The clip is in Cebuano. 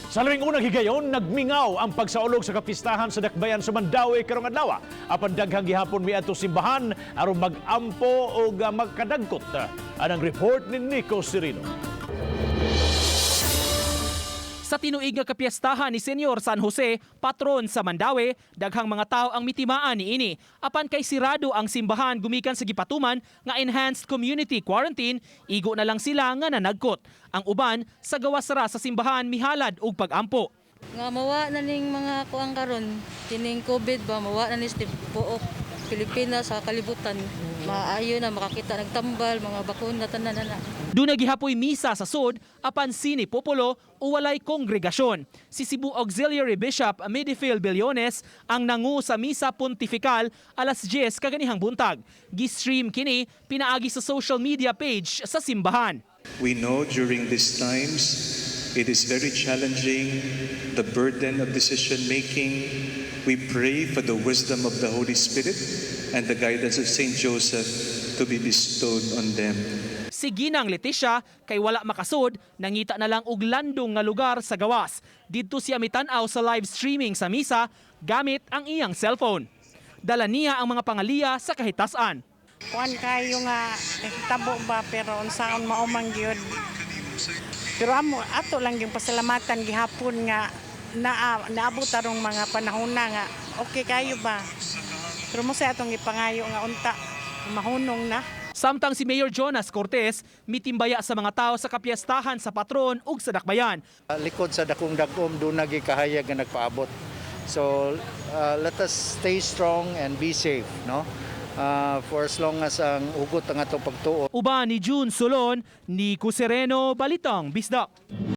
Sa labing unang higayon, nagmingaw ang pagsaulog sa kapistahan sa Dakbayan sa Mandaue karong adlaw. Apan daghang gihapon miadto simbahan aron mag-ampo o magkadagkot. Anang report ni Nico Serino. Sa tinuig nga kapiestahan ni Senyor San Jose, patron sa Mandaue, daghang mga tao ang mitimaan niini. Apan kay sirado ang simbahan gumikan sa gipatuman nga enhanced community quarantine, igo na lang sila nga nanagkot. Ang uban sa gawas ra sa simbahan mihalad og pag-ampo. Nga mawa na ning mga kuang karon, kining COVID ba, mawa na ni sa buok Pilipinas, sa kalibutan. Maayo na makakita nagtambal, mga bakuna, tanan na na. Duna gihapoy misa sa sud apan sine populo o walay kongregasyon. Si Cebu Auxiliary Bishop Medifil Billones ang nangu sa misa pontifical alas 10 kaganihang buntag. Gi-stream kini pinaagi sa social media page sa simbahan. We know during these times it is very challenging, the burden of decision making. We pray for the wisdom of the Holy Spirit and the guidance of Saint Joseph to be bestowed on them. Si Ginang Leticia kay wala makasud, nangita na lang og landong nga lugar sa gawas. Didto siya mitan-aw sa live streaming sa misa gamit ang iyang cellphone. Dala niya ang mga pangaliya sa kahitasan. Kuan kayo nga tabo ba, pero unsaon, mao man gyud. Pero amo ato lang yung pasalamatan gihapon nga naa naabot arong mga panahon na nga okay kayo ba. Pero mo sa atong ipangayo nga unta mahunong na. Samtang si Mayor Jonas Cortes mitimbaya sa mga tao sa kapiyastahan sa patron ug sa dakbayan. Likod sa dakong dagom, duna kahayag nga nagpaabot. So let us stay strong and be safe, no? For as long as ang hugot ang atong pagtuo. Uban ni June Solon, Nico Sereno, Balitang Bisdak.